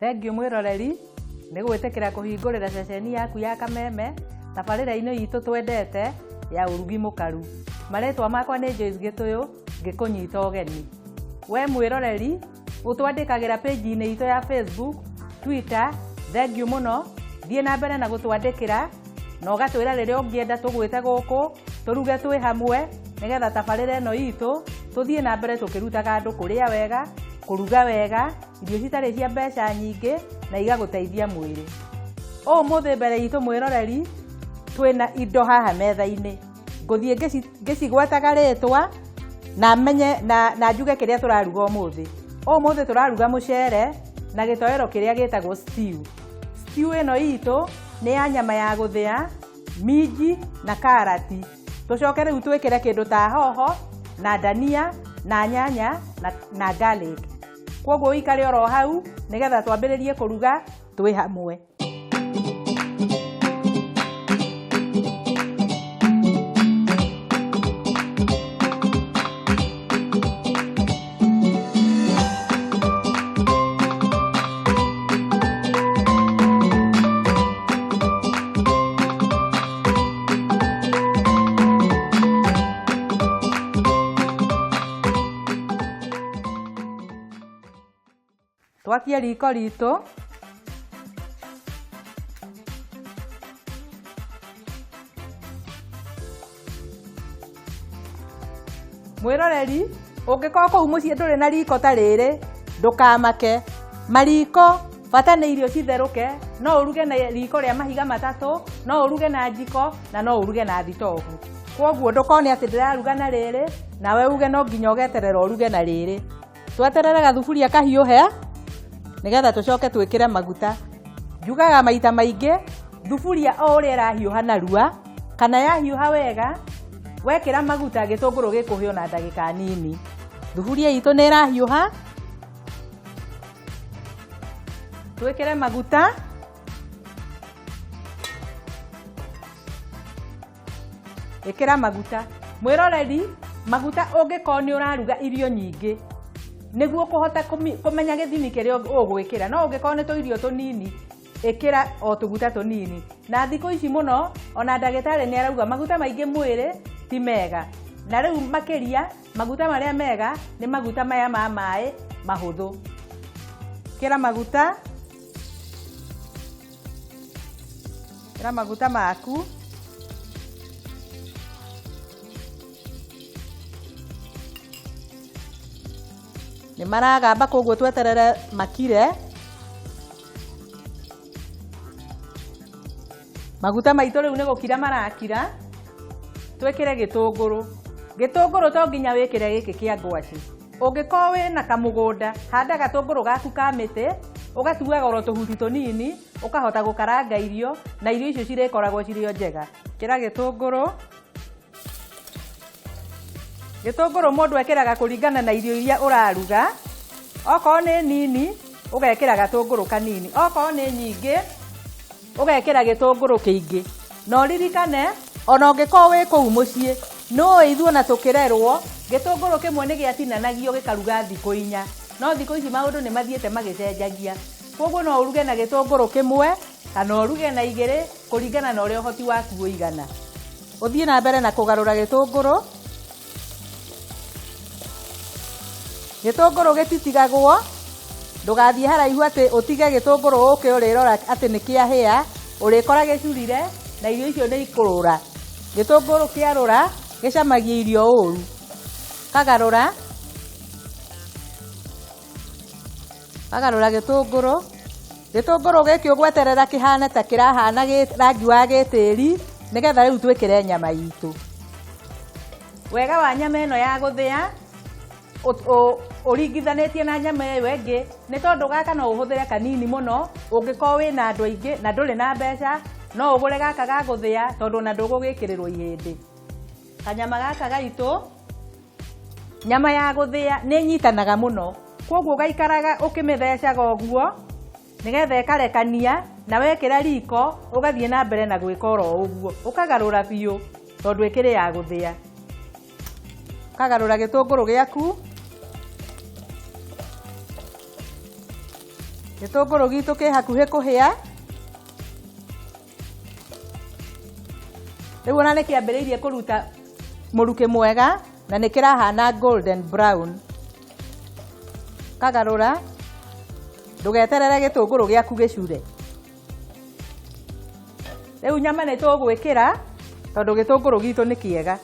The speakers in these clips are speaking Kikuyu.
Thengiũ mwĩroreri nĩ gwĩtĩkĩra kũhingũrĩra ceceni yaku ya Kameme tabarĩra-inĩ itũ twendete ya ũrugi mũkaru. Marĩtwa makwa nĩ Joyce Gĩtũyũ ngĩkũnyita ũgeni. We mwĩroreri ũtwandĩkagĩra page-inĩ itũ ya Facebook, Twitter, thengiũ mũno, thiĩ na mbere na gũtwandĩkĩra na ũgatwĩra rĩrĩa ũngĩenda tũgwĩte gũkũ tũruge twĩ hamwe nĩgetha tabarĩra ĩno itũ tũthiĩ na mbere tũkĩrutaga andũ kũrĩa wega, kũruga wega, irio citarĩ cia mbeca nyingĩ na igagũteithia mwĩrĩ. Ũmũthĩ mbere itũ mwĩroreri twĩna indo haha metha-inĩ, ngũthiĩ ngĩcigwetaga rĩtwa na menye na njuge kĩrĩa tũraruga ũmũthĩ. Ũmũthĩ tũraruga mũcere na gĩtoero kĩrĩa gĩtagwo stew. Stew ĩno itũ nĩ ya nyama ya gũthĩa, minji na karati. Tũcoke rĩu twĩkĩre kĩndũ ta hoho na ndania na nyanya na garlic. Kwoguo ũikare oro hau nĩgetha twambĩrĩrie kũruga twĩ hamwe. Twakie riko ritũ, mwĩroreri ũngĩkorwo kũu mũciĩ ndũrĩ na riko ta rĩrĩ ndũkamake. Mariko bata nĩ irio citherũke, no ũruge na riko rĩa mahiga matatũ, no ũruge na njiko na no ũruge na thitobu. Kwoguo ndũkone atĩ ndĩraruga na rĩrĩ nawe uge no nginya ũgeterera ũruge na rĩrĩ. Tweterere gathuburia kahiũhe nĩgetha tũcoke twĩkĩre maguta. Njugaga maita maingĩ thuburia o ũrĩa ĩrahiũha narua kana yahiũha wega, wekĩra maguta gĩtũngũrũ gĩkũhĩa ona ndagĩka nini. Thuburia itũ nĩ ĩrahiũha, twĩkĩre maguta. Ĩkĩra maguta. Mwĩroreri, maguta ũngĩkorwo nĩ ũraruga irio nyingĩ nĩguo kũhota kũmenya gĩthimi kĩrĩa ũgwĩkĩra, no ũngĩkorwo nĩ tũirio tũnini ĩkĩra o tũguta tũnini. Na thikũ ici mũno ona ndagĩtarĩ nĩ arauga maguta maingĩ mwĩrĩ ti mega, na rĩu makĩria maguta marĩa mega nĩ maguta maya ma maĩ mahũthũ. Ĩkĩra maguta, ĩkĩra maguta maku. Nĩ maragamba koguo tweterere makire. Maguta maitũ rĩu nĩ gũkira marakira, twĩkĩre gĩtũngũrũ. Gĩtũngũrũ to nginya wĩkĩre gĩkĩ kĩa ngwacĩ. Ũngĩkorwo wĩna kamũgũnda, handa gatũngũrũ gaku ka mĩtĩ, ũgatuaga oro tũhuti tũnini, ũkahota gũkaranga irio na irio icio cirĩkoragwo cirĩ o njega. Ĩkĩra gĩtũngũrũ. Gĩtũngũrũ mũndũ ekĩraga kũringana na irio iria ũraruga. Okorwo nĩ nini, ũgekĩra gatũngũrũ kanini, okorwo nĩ nyingĩ, ũgekĩra gĩtũngũrũ kĩingĩ. Na ũririkane, ona ũngĩkorwo wĩ kũu mũciĩ, nĩũĩ ithuĩ ona tũkĩrerwo, gĩtũngũrũ kĩmwe nĩ gĩatinanagio gĩkaruga thikũ inya. No thikũ ici maũndũ nĩ mathiĩte magĩcenjagia. Koguo no ũruge na gĩtũngũrũ kĩmwe, kana ũruge na igĩrĩ, kũringana na ũrĩa ũhoti waku ũigana. Ũthiĩ na mbere na kũgarũra gĩtũngũrũ. Gĩtũngũrũ gĩtitigagwo, ndũgathiĩ haraihu atĩ ũtige gĩtũngũrũ ũke ũrĩrora atĩ nĩ kĩahĩa, ũrĩkora gĩcurire na irio icio nĩ ikũrũra. Gĩtũngũrũ kĩarũra gĩcamagia irio ũru. Kagarũra, kagarũra gĩtũngũrũ. Gĩtũngũrũ gĩkĩ ũgweterera kĩhane ta kĩrahana rangi wa gĩtĩri nĩgetha rĩu twĩkĩre nyama itũ. Wega wa nyama ĩno ya gũthĩa ũringithanĩtie na nyama ĩyo ĩngĩ nĩ tondũ gaka no ũhũthĩre kanini mũno, ũngĩkorwo wĩna andũ aingĩ na ndũrĩ na mbeca no ũgũre gaka ga gũthĩa tondũ ona ndũgũgĩkĩrĩrwo ihĩndĩ. Kanyama gaka gaitũ, nyama ya gũthĩa nĩ ĩnyitanaga mũno, koguo ũgaikaraga ũkĩmĩthecaga ũguo nĩgetha ĩkarekania, na wekĩra riko ũgathiĩ na mbere na gwĩka oro ũguo, ũkagarũra biũ tondũ ĩkĩrĩ ya gũthĩa. Ũkagarũra gĩtũngũrũ gĩaku. Gĩtũngũrũ gitũ kĩ hakuhĩ kũhĩa. Rĩu ona nĩ kĩambĩrĩirie kũruta mũrukĩ mwega na nĩ kĩrahana golden brown. Kagarũra, ndũgeterere gĩtũngũrũ gĩaku gĩcure. Rĩu nyama nĩ tũgwĩkĩra tondũ gĩtũngũrũ gitũ nĩ kĩega.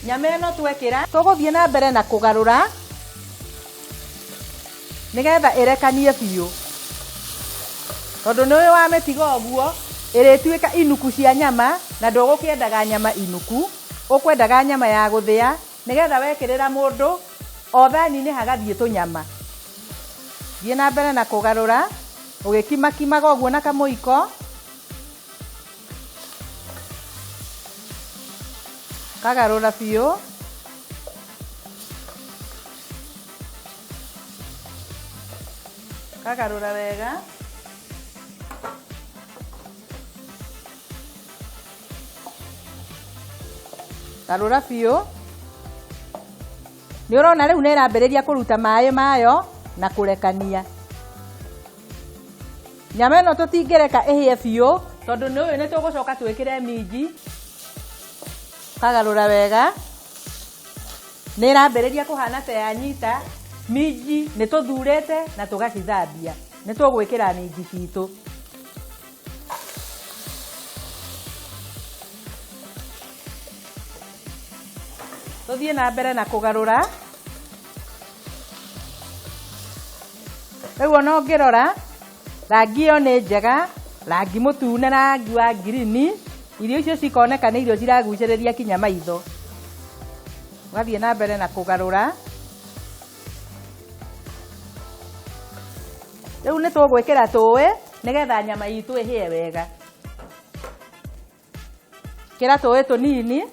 Nyama ĩno twekĩra, tũgũthiĩ na mbere na kũgarũra nĩgetha ĩrekanie biũ, tondũ nĩ ũyũ wamĩtiga ũguo ĩrĩtuĩka inuku cia nyama, na ndũgũkĩendaga nyama inuku, ũkwendaga nyama ya gũthĩa nĩgetha wekĩrĩra mũndũ o thani-inĩ hagathiĩ tũnyama. Thiĩ na mbere na kũgarũra ũgĩkimakimaga ũguo na kamũiko. Kagarũra biũ. Kagarũra wega. Garũra biũ. Nĩ ũrona rĩu nĩ ĩrambĩrĩria kũruta maĩ mayo na kũrekania. Nyama ĩno tũtingĩreka ĩhĩe biũ tondũ nĩ ũyũ nĩ tũgũcoka twĩkĩre minji. Kagarũra wega. Nĩ ĩrambĩrĩria kũhana ta yanyita. Minji nĩ tũthurĩte na tũgacithambia. Nĩ tũgwĩkĩra minji citũ. Tũthiĩ na mbere na kũgarũra. Rĩu ona ũngĩrora rangi ĩyo nĩ njega, rangi mũtune na rangi wa ngirini. Irio icio cikoneka nĩ irio ciragucĩrĩria kinya maitho. Ũgathiĩ na mbere na kũgarũra. Rĩu nĩ tũgwĩkĩra tũĩ nĩgetha nyama itũ ĩhĩe wega. Ĩkĩra tũĩ tũnini.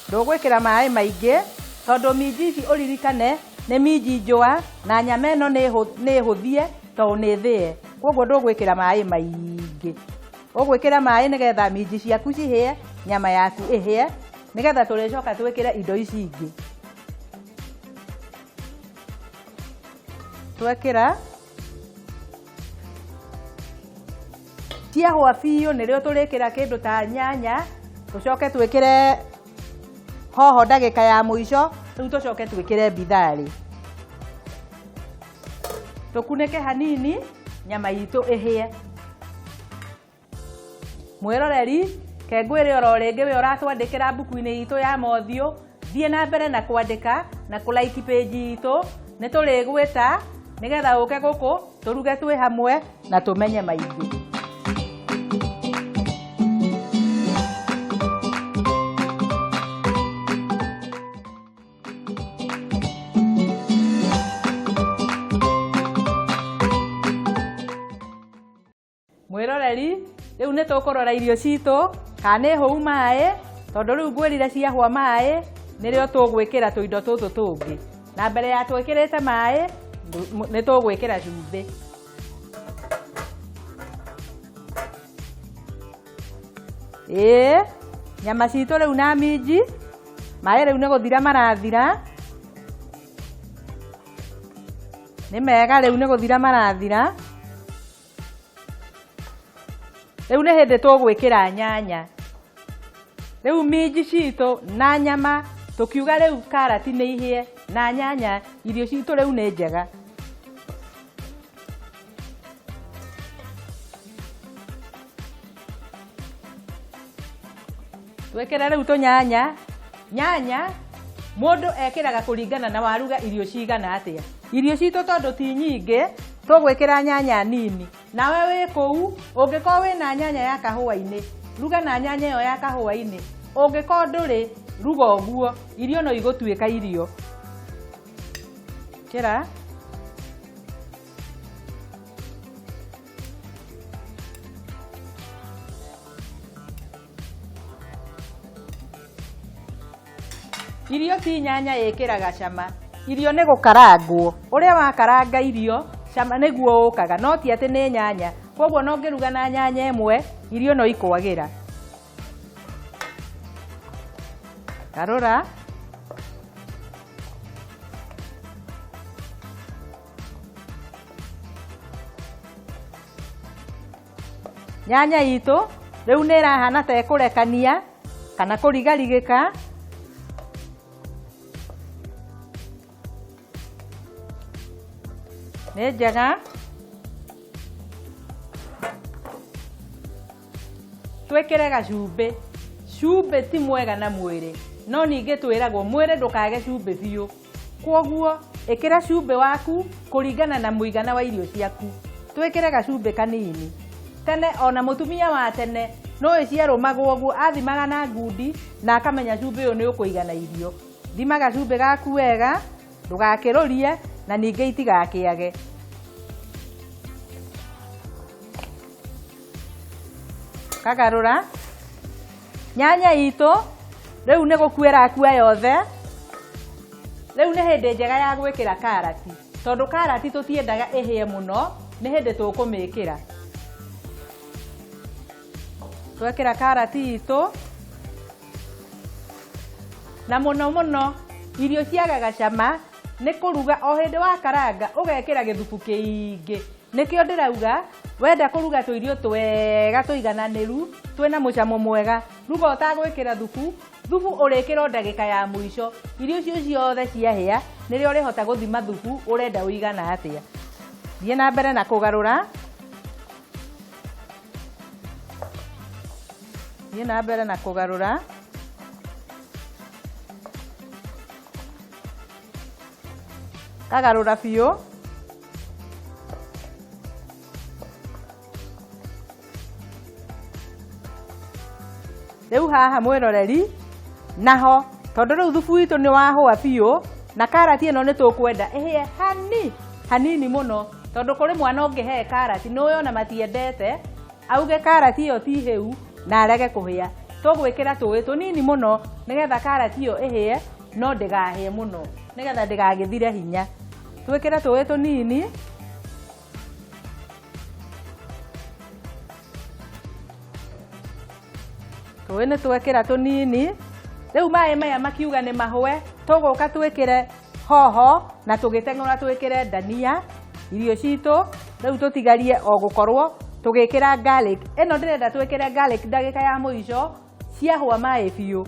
Ndũgwĩkĩra maĩ maingĩ tondũ minji ici ũririkane nĩ minji njũa na nyama ĩno nĩ hũthie tondũ nĩ thĩe. Koguo ndũgwĩkĩra maĩ maingĩ. Ũgwĩkĩra maĩ nĩgetha minji ciaku cihĩe, nyama yaku ĩhĩe, nĩgetha tũrĩcoka twĩkĩre indo ici ingĩ. Twekĩra ciahũa biũ nĩrĩo tũrĩkĩra kĩndũ ta nyanya, tũcoke twĩkĩre hoho ndagĩka ya mũico, rĩu tũcoke twĩkĩre bitharĩ. Tũkunĩke hanini nyama itũ ĩhĩe. Mwĩroreri, ke ngwĩre oro rĩngĩ we ũratwandĩkĩra mbuku-inĩ itũ ya mothiũ, thiĩ na mbere na kwandĩka na kũ like page itũ, nĩ tũrĩgwĩta nĩgetha ũke gũkũ tũruge twĩ hamwe na tũmenye maingĩ. Mwĩroreri, rĩu nĩ tũkũrora irio citũ kana nĩ hũu maĩ, tondũ rĩu ngwĩrire ciahũa maĩ nĩrĩo tũgwĩkĩra tũindo tũtũ tũngĩ. Na mbere ya twĩkĩrĩte maĩ nĩ tũgwĩkĩra cumbĩ. Ĩĩ, nyama citũ rĩu na minji, maĩ rĩu nĩ gũthira marathira. Nĩ mega rĩu nĩ gũthira marathira. Rĩu nĩ hĩndĩ tũgwĩkĩra nyanya. Rĩu minji citũ na nyama, tũkiuga rĩu karati nĩ ihĩe na nyanya, irio citũ rĩu nĩ njega. Twĩkĩre rĩu tũnyanya. Nyanya mũndũ ekĩraga kũringana na waruga irio cigana atĩa. Irio citũ tondũ ti nyingĩ, tũgwĩkĩra nyanya nini. Nawe wĩ kũu, ũngĩkorwo wĩna nyanya ya kahũa-inĩ, ruga na nyanya ĩyo ya kahũa-inĩ. Ũngĩkorwo ndũrĩ, ruga ũguo, irio no igũtuĩka irio. Ĩkĩra. Irio ti nyanya ĩkĩraga cama, irio nĩ gũkarangwo. Ũrĩa wakaranga irio, cama nĩguo ũkaga, no ti atĩ nĩ nyanya. Koguo ona ũngĩruga na nyanya ĩmwe, irio no ikwagĩra. Garũra. Nyanya itũ rĩu nĩ ĩrahana ta ĩkũrekania kana kũrigarigĩka. Nĩ njega. Twĩkĩre gacumbĩ. Cumbĩ ti mwega na mwĩrĩ, no ningĩ twĩragwo mwĩrĩ ndũkage cumbĩ biũ. Kwoguo ĩkĩra cumbĩ waku kũringana na mũigana wa irio ciaku. Twĩkĩre gacumbĩ kanini. Tene ona mũtumia wa tene nĩũĩ ciarũmagwo ũguo, athimaga na ngundi na akamenya cumbĩ ũyũ nĩ ũkũigana irio. Thima gacumbĩ gaku wega, ndũgakĩrũrie na ningĩ itigakĩage. Kagarũra. Nyanya itũ rĩu nĩ gũkua ĩrakua yothe. Rĩu nĩ hĩndĩ njega ya gwĩkĩra karati, tondũ karati tũtiendaga ĩhĩe mũno, nĩ hĩndĩ tũkũmĩkĩra. Twekĩra karati itũ, na mũno mũno irio ciagaga cama nĩ kũruga o hĩndĩ wakaranga ũgekĩra gĩthubu kĩingĩ. Nĩkĩo ndĩrauga wenda kũruga tũirio twega tũigananĩru twĩna mũcamo mwega, ruga ũtagwĩkĩra thubu. Thubu ũrĩkĩra o ndagĩka ya mũico. Irio icio ciothe ciahĩa nĩrĩo ũrĩhota gũthima thubu ũrenda ũigana atĩa. Thiĩ na mbere na kũgarũra. Thiĩ na mbere na kũgarũra. Kagarũra biũ. Rĩu haha mwĩroreri naho, tondũ rĩu thubu witũ nĩ wahũa biũ na karati ĩno nĩ tũkwenda ĩhĩe hanini mũno, tondũ kũrĩ mwana ũngĩhe karati nĩũĩ ona matiendete, auge karati ĩyo ti hĩu na arege kũhĩa. Tũgwĩkĩra tũĩ tũnini mũno nĩgetha karati ĩyo ĩhĩe no ndĩgahĩe mũno, nĩgetha ndĩgagĩthire hinya. Twĩkĩre tũĩ tũnini. Tũĩ nĩ twekĩra tũnini. Rĩu maĩ maya makiuga nĩ mahũe, tũgũka twĩkĩre hoho na tũgĩteng'ũra twĩkĩre ndania irio citũ. Rĩu tũtigarie o gũkorwo tũgĩkĩra garlic. Ĩno ndĩrenda twĩkĩre garlic ndagĩka ya mũico ciahũa maĩ biũ.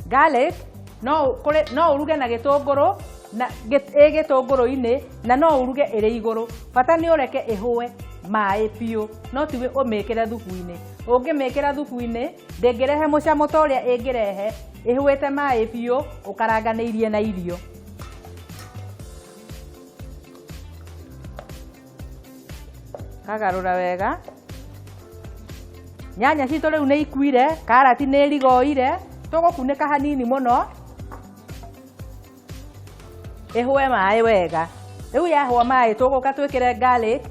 Garlic no ũruge na gĩtũngũrũ na ĩ gĩtũngũrũ-inĩ, na no ũruge ĩrĩ igũrũ. Bata nĩ ũreke ĩhũe maĩ biũ, no ti ũmĩkĩre thubu-inĩ. Ũngĩmĩkĩra thubu-inĩ ndĩngĩrehe mũcamo ta ũrĩa ĩngĩrehe ĩhũĩte maĩ biũ ũkaranganĩirie na irio. Kagarũra wega. Nyanya citũ rĩu nĩ ikuire, karati nĩ ĩrigoire, tũgũkunĩka hanini mũno ĩhũe maĩ wega. Rĩu yahũa maĩ tũgũka twĩkĩre garlic,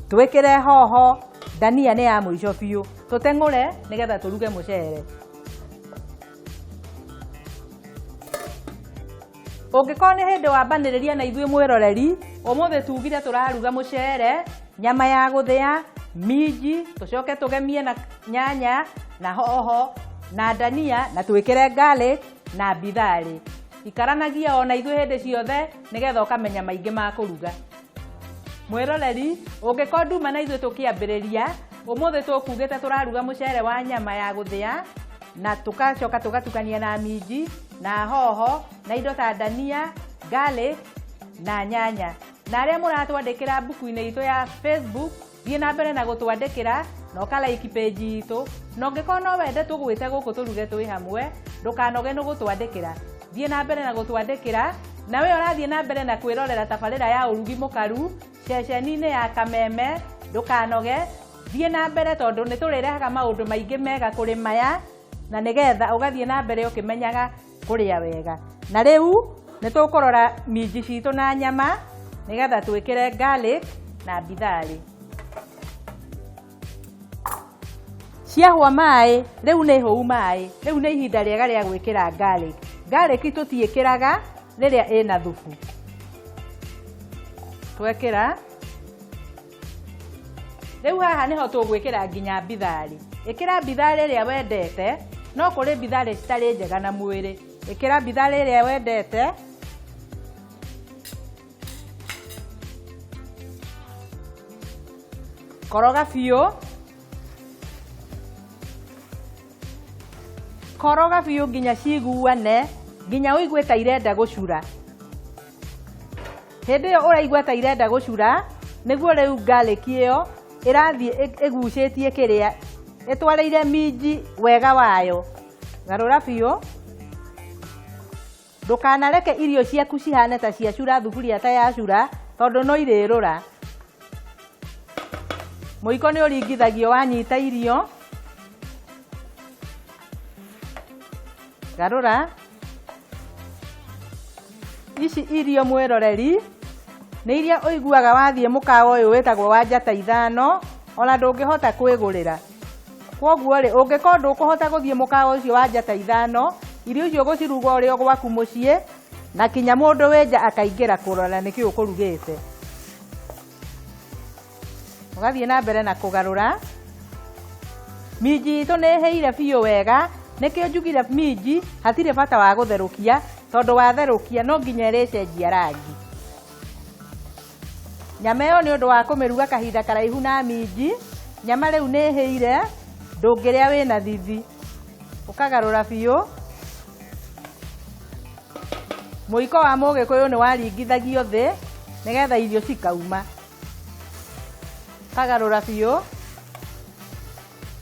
twĩkĩre hoho, ndania nĩ ya mũico biũ, tũteng'ũre nĩgetha tũruge mũcere. Ũngĩkorwo nĩ hĩndĩ wambanĩrĩria na ithuĩ mwĩroreri, ũmũthĩ tugire tũraruga mũcere, nyama ya gũthĩa, minji, tũcoke tũgemie na nyanya na hoho na ndania na twĩkĩre garlic na bitharĩ. Ikaranagia ona ithuĩ hĩndĩ ciothe nĩgetha ũkamenya maingĩ ma kũruga. Mwĩroreri, ũngĩkorwo nduma na ithuĩ tũkĩambĩrĩria, ũmũthĩ tũkugĩte tũraruga mũcere wa nyama ya gũthĩa na tũgacoka tũgatukania na minji na hoho na indo ta ndania, garlic na nyanya. Na arĩa mũratwandĩkĩra mbuku-inĩ itũ ya Facebook, thiĩ na mbere na gũtwandĩkĩra na ũka like page itũ. Na ũngĩkorwo no wende tũgwĩte gũkũ tũruge twĩ hamwe, ndũkanoge nĩ gũtwandĩkĩra. Thiĩ na mbere na gũtwandĩkĩra. Na we ũrathiĩ na mbere na kwĩrorera tabarĩra ya ũrugi mũkaru ceceni-inĩ ya Kameme, ndũkanoge, thiĩ na mbere tondũ nĩ tũrĩrehaga maũndũ maingĩ mega kũrĩ maya, na nĩgetha ũgathiĩ na mbere ũkĩmenyaga kũrĩa wega. Na rĩu nĩ tũkũrora minji citũ na nyama nĩgetha twĩkĩre garlic na bitharĩ. Ciahũa maĩ, rĩu nĩ hũu maĩ, rĩu nĩ ihinda rĩega rĩa gwĩkĩra garlic. Garlic tũtiĩkĩraga rĩrĩa ĩna thubu. Twekĩra Rĩu haha nĩho tũgwĩkĩra nginya mbitharĩ. Ĩkĩra mbitharĩ ĩrĩa wendete, no kũrĩ mbitharĩ citarĩ njega na mwĩrĩ. Ĩkĩra mbitharĩ ĩrĩa wendete. Koroga biũ. Koroga biũ nginya ciguane, nginya ũigue ta irenda gũcura. Hĩndĩ ĩyo ũraigua ta irenda gũcura, nĩguo rĩu garlic ĩyo ĩrathiĩ ĩgucĩtie kĩrĩa, ĩtwarĩire minji wega wayo. Garũra biũ. Ndũkanareke irio ciaku cihane ta ciacura thuburia ta yacura, tondũ no irĩrũra. Mũiko nĩ ũringithagio wanyita irio. Garũra. Ici irio mwĩroreri nĩ iria ũiguaga wathiĩ mũkawa ũyũ wĩtagwo wa njata ithano, ona ndũngĩhota kwĩgũrĩra. Kwoguo rĩ, ũngĩkorwo ndũkũhota gũthiĩ mũkawa ũcio wa njata ithano, irio icio ũgũciruga ũrĩ o gwaku mũciĩ, na kinya mũndũ wĩ nja akaingĩra kũrora nĩkĩ ũkũrugĩte. Ũgathiĩ na mbere na kũgarũra. Minji itũ nĩ ĩhĩire biũ wega, nĩkĩo njugire minji hatirĩ bata wa gũtherũkia, tondũ watherũkia no nginya ĩrĩcenjia rangi. Nyama ĩyo nĩ ũndũ wa kũmĩruga kahinda karaihu na minji, nyama rĩu nĩ ĩhĩire, ndũngĩrĩa wĩna thithi. Ũkagarũra biũ. Mũiko wa mũgĩkũyũ nĩ waringithagio thĩ nĩgetha irio cikauma. Ũkagarũra biũ.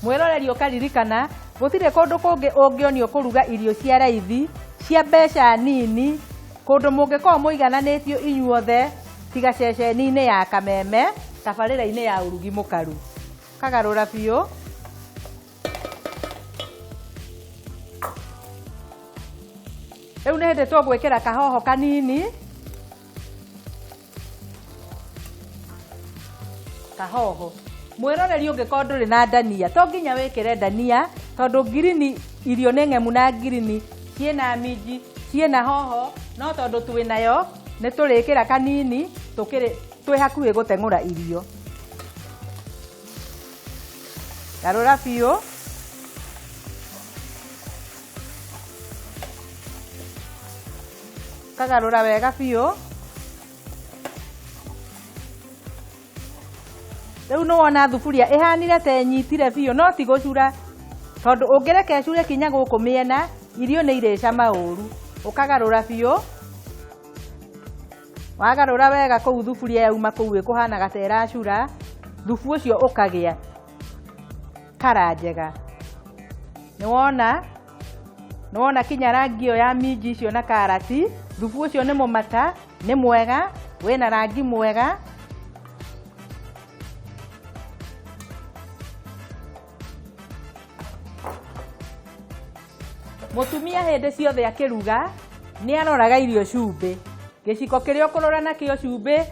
Mwĩroreri ũkaririkana gũtirĩ kũndũ kũngĩ ũngĩonio kũruga irio cia raithi cia mbeca nini, kũndũ mũngĩkorwo mũigananĩtio inyuothe tiga ceceni-inĩ ya Kameme, tabarĩra-inĩ ya ũrugi mũkaru. Ũkagarũra biũ. Rĩu nĩ hĩndĩ tũgwĩkĩra kahoho kanini. Kahoho. Mwĩroreri ũngĩkorwo ndũrĩ na ndania, to nginya wĩkĩre ndania, tondũ ngirini, irio nĩ ng'emu na ngirini, ciĩna minji, ciĩna hoho, no tondũ twĩnayo, nĩ tũrĩkĩra kanini, tũkĩrĩ twĩ hakuhĩ gũteng'ũra irio. Garũra biũ. Ũkagarũra wega biũ. Rĩu nĩ wona thuburia ĩhanire ta ĩnyitire biũ, no ti gũcura, tondũ ũngĩreka ĩcure kinya gũkũ mĩena, irio nĩ irĩcama ũru. Ũkagarũra biũ. Wagarũra wega kũu thuburia yauma kũu ĩkũhanaga ta ĩracura, thubu ũcio ũkagĩa kara njega. Nĩ wona? Nĩ wona kinya rangi ĩyo ya minji icio na karati, thubu ũcio nĩ mũmata, nĩ mwega, wĩna rangi mwega. Mũtumia hĩndĩ ciothe akĩruga nĩ aroraga irio cumbĩ. Gĩciko kĩrĩa ũkũrora nakĩo cumbĩ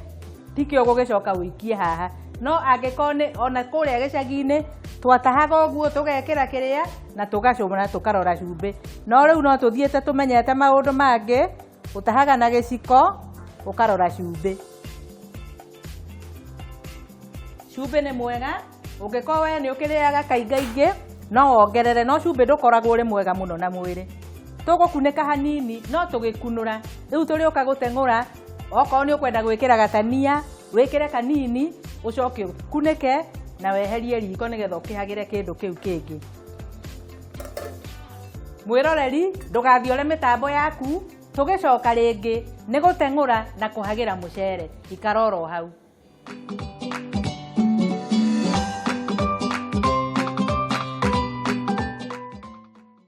tikĩo ũgũgĩcoka ũikie haha. No angĩkorwo nĩ ona kũrĩa gĩcagi-inĩ twatahaga ũguo tũgekĩra kĩrĩa na tũgacũna tũkarora cumbĩ. No rĩu no tũthiĩte tũmenyete maũndũ mangĩ, ũtahaga na gĩciko ũkarora cumbĩ. Cumbĩ nĩ mwega, ũngĩkorwo we nĩ ũkĩrĩaga kaingaingĩ no wongerere, no cumbĩ ndũkoragwo ũrĩ mwega mũno na mwĩrĩ. Tũgũkunĩka hanini no tũgĩkunũra, rĩu tũrĩũka gũteng'ũra, okorwo nĩ ũkwenda gwĩkĩra gatania, wĩkĩre kanini, ũcoke ũkunĩke na weherie riko nĩgetha ũkĩhagĩre kĩndũ kĩu kĩngĩ. Mwĩroreri, ndũgathiore mĩtambo yaku, tũgĩcoka rĩngĩ nĩ gũteng'ũra na kũhagĩra mũcere. Ikara oro hau.